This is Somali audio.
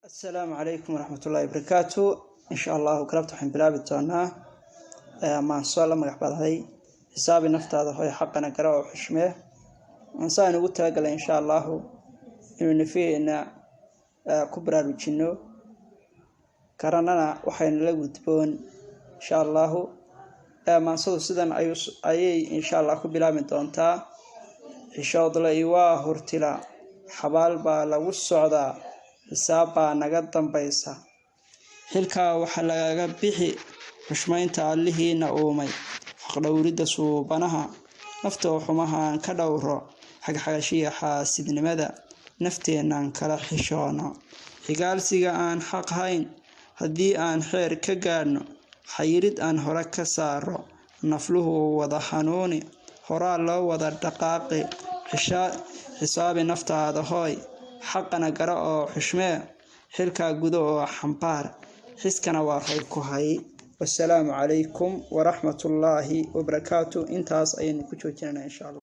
Asalaamu calaykum waraxmatullaahi wabarakaatu. Insha Allahu galabta waxaan bilaabi doonaa maanso la magac baxday "Xisaabi Naftaada Hoy, Xaqana Gara oo Xushmee". Saan ugu talagalay, insha Allahu, inuu nafaheena ku baraarujino, garanana waxayna la gudboon, insha Allahu. Maansadu sidan ayay insha Allah ku bilaabi doontaa: Xishoodla iwaa hurtila, xabaal baa lagu socdaa, xisaab baa naga dambaysa. Xilkaa waxaa lagaga bixi xushmaynta Allihiina uumay, xaqdhowridda suubanaha, naftoo xumahaan ka dhowro, xagxagashiya xaasidnimada nafteennan kala xishoono, xigaalsiga aan xaq hayn haddii aan xeer ka gaadhno, xayirid aan hore ka saaro, nafluhu wada hanuuni, horaa loo wada dhaqaaqi. Xisaabi naftaada hooy, xaqana gara oo xushmee, xilkaa gudo oo xambaar, xiskana waa roy ku hay. Wasalaamu calaykum waraxmatullaahi wabarakaatu. Intaas ayaynu ku joojinana, insha Allah.